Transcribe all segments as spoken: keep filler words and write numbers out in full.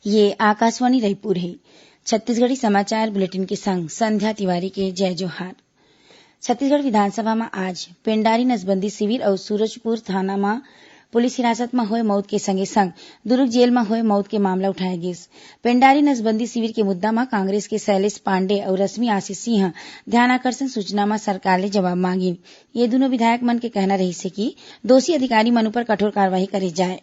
ये आकाशवाणी रायपुर हे। छत्तीसगढ़ी समाचार बुलेटिन के संग संध्या तिवारी के जय जोहार। छत्तीसगढ़ विधानसभा म आज पेंडारी नसबंदी शिविर अउ सूरजपुर थाना म पुलिस हिरासत म होए मउत के संगे संग दुर्ग जेल म होए मउत के मामला उठाए गिस। पेंडारी नसबंदी शिविर के मुद्दा म कांग्रेस के शैलेश पांडे अउ रश्मि आशीष सिंह ध्यानाकर्षण सूचना म सरकार ले जवाब मांगिन। ये दुनों विधायक मन के कहना रहिस हे कि दोषी अधिकारी मन ऊपर कठोर कार्रवाई करे जाए।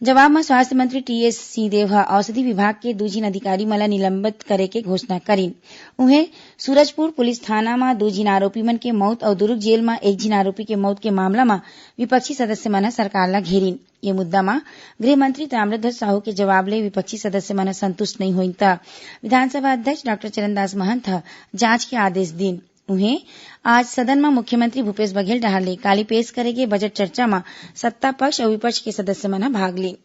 जवाब म स्वास्थ्य मंत्री टीएस सिंहदेव ह औषधि विभाग के दू झिन अधिकारी मन ल निलंबित करे के घोषणा करिन। उहें, सूरजपुर पुलिस थाना म दू झिन आरोपी मन के मउत अउ दुर्ग जेल म एक झिन आरोपी के मउत के मामला म विपक्षी सदस्य मन ह सरकार ल घेरिन। ये मुद्दा म गृह मंत्री ताम्रध्वज साहू के जवाब ले विपक्षी सदस्य मन ह संतुष्ट नइ होइन, त विधानसभा अध्यक्ष डॉक्टर चरणदास महंत ह जांच के आदेश दीन। उहें, आज सदन म मुख्यमंत्री भूपेश बघेल डहार ले काली पेश करे गे बजट चर्चा म सत्ता पक्ष अउ विपक्ष के सदस्य मन ह भाग लीन।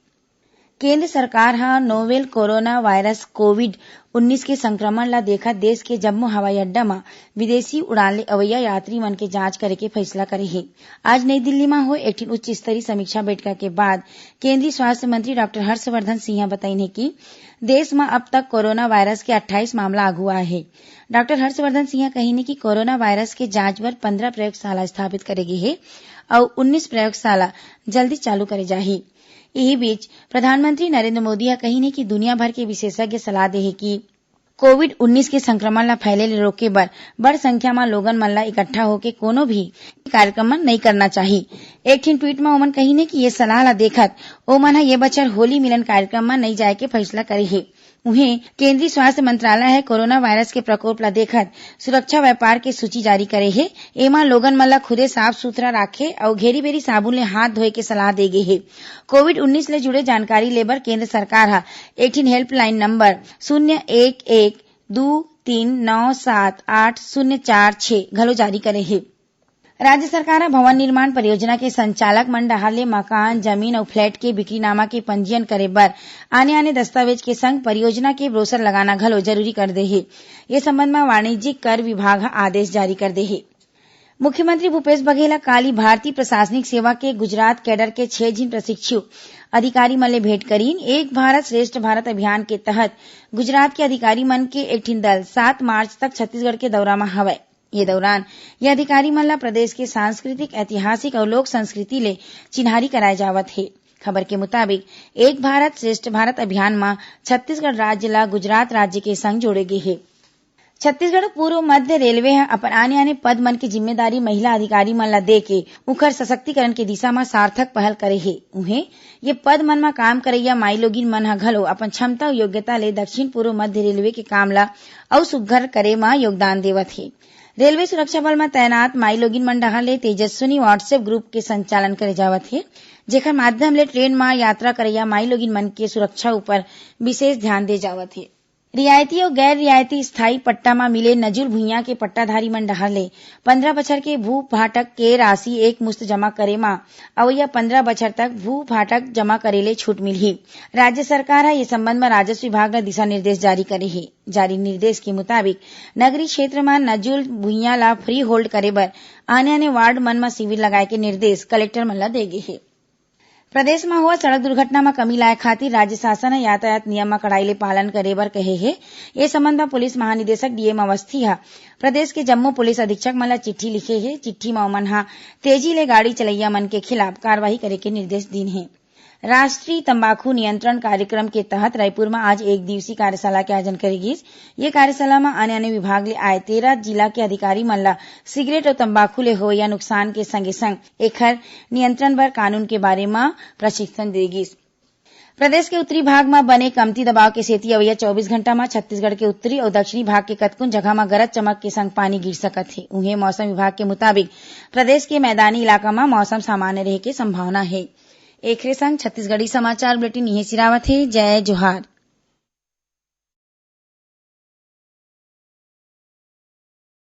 केंद्र सरकार ह नोवेल कोरोना वायरस कोविड उन्नीस के संक्रमण ल देखत देश के जम्मो हवाई अड्डा म विदेशी उड़ान ले अवइया यात्री मन के जांच करे के फैसला करे हे। आज नई दिल्ली म होए एक ठिन उच्च स्तरीय समीक्षा बैठका के बाद केंद्रीय स्वास्थ्य मंत्री डॉक्टर हर्षवर्धन सिंह ह बताइन हे कि देश म अब तक कोरोना वायरस के अट्ठाईस मामला आघू आए हे। डॉक्टर हर्षवर्धन सिंह ह कहिन हे कि कोरोना वायरस के जांच बर पंद्रह प्रयोगशाला स्थापित करे गे हे अउ उन्नीस प्रयोगशाला जल्दी चालू करे जाही। इही बीच, प्रधानमंत्री नरेंद्र मोदी ह कहिन हे कि दुनिया भर के विशेषज्ञ सलाह दे हे कि कोविड उन्नीस के संक्रमण ल फैले ले रोके बर बड़ संख्या म लोगन मन ल इकट्ठा होके कोनो भी कार्यक्रम नइ करना चाही। एक ठिन ट्वीट म ओमन कहिन हे कि ये सलाह ल देखत ओमन ह ये बछर होली मिलन कार्यक्रम म नइ जाए के फैसला करे हे। उहें, केंद्रीय स्वास्थ्य मंत्रालय ह कोरोना वायरस के प्रकोप ल देखत सुरक्षा व्यापार के सूची जारी करे हे। एमा लोगन मन ल खुदे साफ सुथरा राखे अउ घेरी-बेरी साबुन ले हाथ धोए के सलाह दे गे हे। कोविड उन्नीस ले जुड़े जानकारी ले बर केंद्र सरकार ह एक ठिन हेल्पलाइन नंबर शून्य एक एक दू तीन नौ सात आठ शून्य चार छह घलो जारी करे हे। राज्य सरकार ह भवन निर्माण परियोजना के संचालक मन डहार ले मकान, जमीन अउ फ्लैट के बिक्रीनामा के पंजीयन करे बर आने-आने दस्तावेज के संग परियोजना के ब्रोशर लगाना घलो जरूरी कर दे हे। ये संबंध म वाणिज्यिक कर विभाग ह आदेश जारी कर दे हे। मुख्यमंत्री भूपेश बघेल ह काली भारतीय प्रशासनिक सेवा के गुजरात कैडर के छह झिन प्रशिक्षु अधिकारी मन ले भेंट करीन। एक भारत श्रेष्ठ भारत अभियान के तहत गुजरात के अधिकारी मन के एक ठिन दल सात मार्च तक छत्तीसगढ़ के दौरा म हवय। ये दौरान ये अधिकारी मन ला प्रदेश के सांस्कृतिक, ऐतिहासिक अउ लोक संस्कृति ले चिन्हारी कराए जावत हे। खबर के मुताबिक, एक भारत श्रेष्ठ भारत अभियान म छत्तीसगढ़ राज्य ला गुजरात राज्य के संग जोड़े गे हे। छत्तीसगढ़ पूर्व मध्य रेलवे ह अपन आने-आने पद मन के जिम्मेदारी महिला अधिकारी मन ला दे के उखर सशक्तिकरण के दिशा म सार्थक पहल करे हे। उहें, ये पद मन म काम करइया माईलोगिन मन ह घलो अपन क्षमता अउ योग्यता ले दक्षिण पूर्व मध्य रेलवे के काम ला अउ सुग्घर करे म योगदान देवत हे। रेलवे सुरक्षा बल म तैनात माईलोगिन मन डहार ले तेजस्विनी WhatsApp ग्रुप के संचालन करे जावत हे, जेखर माध्यम ले ट्रेन म यात्रा करइया माईलोगिन मन के सुरक्षा ऊपर विशेष ध्यान दे जावत हे। रियायती अउ गैर रियायती स्थायी पट्टा म मिले नजुल भुइयां के पट्टाधारी मन डहार ले पंद्रह बछर के भू भाटक के राशि एक मुश्त जमा करे म अवइया पंद्रह बछर तक भू भाटक जमा करे ले छूट मिलही। राज्य सरकार ह ये संबंध म राजस्व विभाग ल दिशा निर्देश जारी करे हे। जारी निर्देश के मुताबिक, नगरीय क्षेत्र म नजुल भुइयां ल फ्री होल्ड करे बर आने-आने वार्ड मन म शिविर लगाए के निर्देश कलेक्टर मन ल दे गे हे। प्रदेश म होवत सड़क दुर्घटना म कमी लाए खातिर राज्य शासन ह यातायात नियम म कड़ाई ले पालन करे बर कहे हे। ए संबंध म पुलिस महानिदेशक डीएम अवस्थी ह प्रदेश के जम्मो पुलिस अधीक्षक मन ल चिट्ठी लिखे हे। चिट्ठी म ओमन ह तेजी ले गाड़ी चलइया मन के खिलाफ कार्रवाई करे के निर्देश दीन हे। राष्ट्रीय तंबाकू नियंत्रण कार्यक्रम के तहत रायपुर म आज एक दिवसीय कार्यशाला के आयोजन करे गिस। ये कार्यशाला म आने-आने विभाग ले आए तेरह जिला के अधिकारी मन ल सिगरेट अउ तंबाकू ले होवइया नुकसान के संगे-संग एखर नियंत्रण बर कानून के बारे म प्रशिक्षण दे गिस। प्रदेश के उत्तरी भाग म बने कमती दबाव के सेती अवइया चौबीस घंटा म छत्तीसगढ़ के उत्तरी अउ दक्षिणी भाग के कतकुन जगह म गरज चमक के संग पानी गिर सकत हे। उहें, मौसम विभाग के मुताबिक प्रदेश के मैदानी इलाका म मौसम सामान्य रहे के संभावना हे। एखरे संग छत्तीसगढ़ी समाचार बुलेटिन इहें सिरावत हे। जय जोहार।